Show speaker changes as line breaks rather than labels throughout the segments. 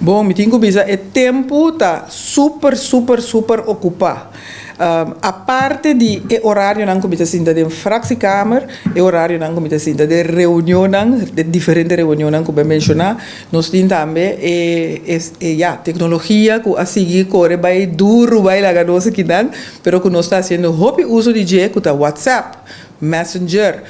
Bon, mi tin ku bisa, e tempu ta super, super, super okupá. Aparte di e orarionan ku mi ta sinta den fractiekamer, e orarionan ku mi ta sinta den reunionnan, di diferente reunionnan ku mi a menshoná, nos tin tambe e, ya, teknologia ku a sigui kore bai duru bai laga nos akinan, pero ku nos ta hasiendo hopi uso di dje, ku ta WhatsApp, Messenger,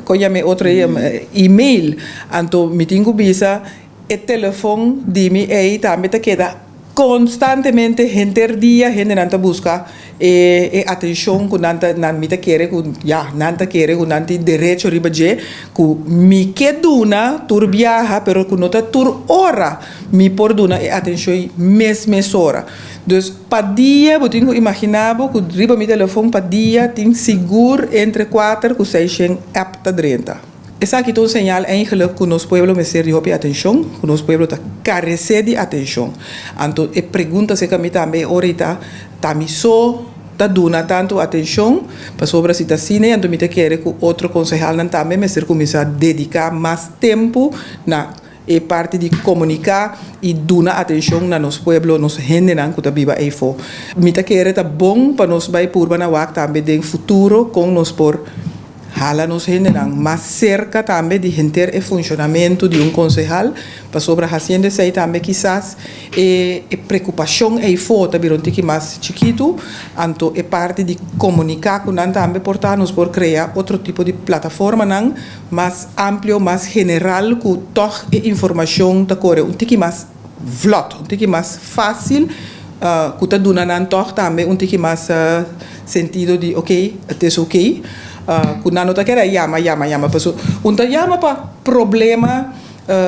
kon yama e otro ei, email. Anto mi tin ku bisa, e telefon di mi ei tambe ta keda konstantemente henter dia, hendenan ta buska e atenshon ku nan ta nan mi ta kere ku, ya, nan ta kere ku nan tin derecho riba dje, ku mi ke duna tur biaha, pero ku no ta tur ora mi por duna e atenshon mes mesora. Dus pa dia bo tin ku imaginá bo ku riba mi telefon pa dia tin sigur entre 4 ku 600 app ta drenta. Esaki ta un señal eigenlijk ku nos pueblo mester di hopi atenshon, ku nos pueblo ta karesé di atenshon. Anto e pregunta serka mi tambe ahorita, ta mi so ta duna tantu atenshon? Pasobra si ta asina, anto mi ta kere ku otro konsehalnan tambe mester kuminsá dediká mas tempu na e parti di komuniká i duna atenshon na nos pueblo, nos hendenan ku ta biba eifó. Mi ta kere ta bon pa nos bai purba na wak tambe den futuro kon nos por hala nos hendenan mas serka tambe di henter e funshonamentu di un konsehal, pasobra hasiendo esei tambe kisas e preokupashon eifó ta bira un tiki mas chikitu. Anto e parti di komuniká ku nan tambe por ta nos por krea otro tipo di plataformanan mas amplio, mas general, ku tòg e informashon ta kore un tiki mas vlot, un tiki mas fásil, ku ta duna nan tòg tambe un tiki mas sentido di ok, het is oké, ku nan no ta kere yama, yama, yama, paso un ta yama pa problema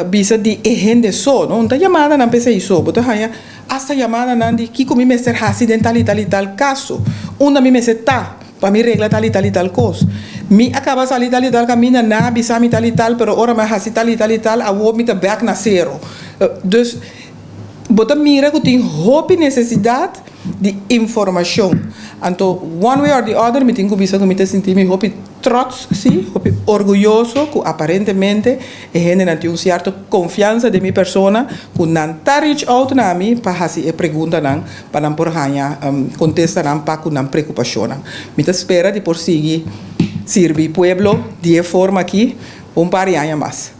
bisa di e hende so, no? Un ta yamadanan p'esei so, bo ta haña hasta yamadanan di kiko mi mester hasi den tal i tal i tal kaso, unda mi mester ta pa mi regla tal i tal i tal kos. Mi a kaba sali tal i tal kaminda, nan a bisa mi tal i tal, pero ora mi a hasi tal i tal i tal, awor mi ta bèk na sero. Dus bo ta mira ku tin hopi nesesidat di informashon. Anto one way or the other mi tin ku bisa ku mi ta sinti mi hopi trots, sí, hopi orguyoso ku aparentemente e hendenan tin un sierto konfiansa den mi persona ku nan ta reach out na mi pa hasi e preguntanan pa nan por haña kontestanan pa ku nan preokupashonnan. Mi ta spera di por sigui sirbi pueblo di e forma aki un par di aña mas.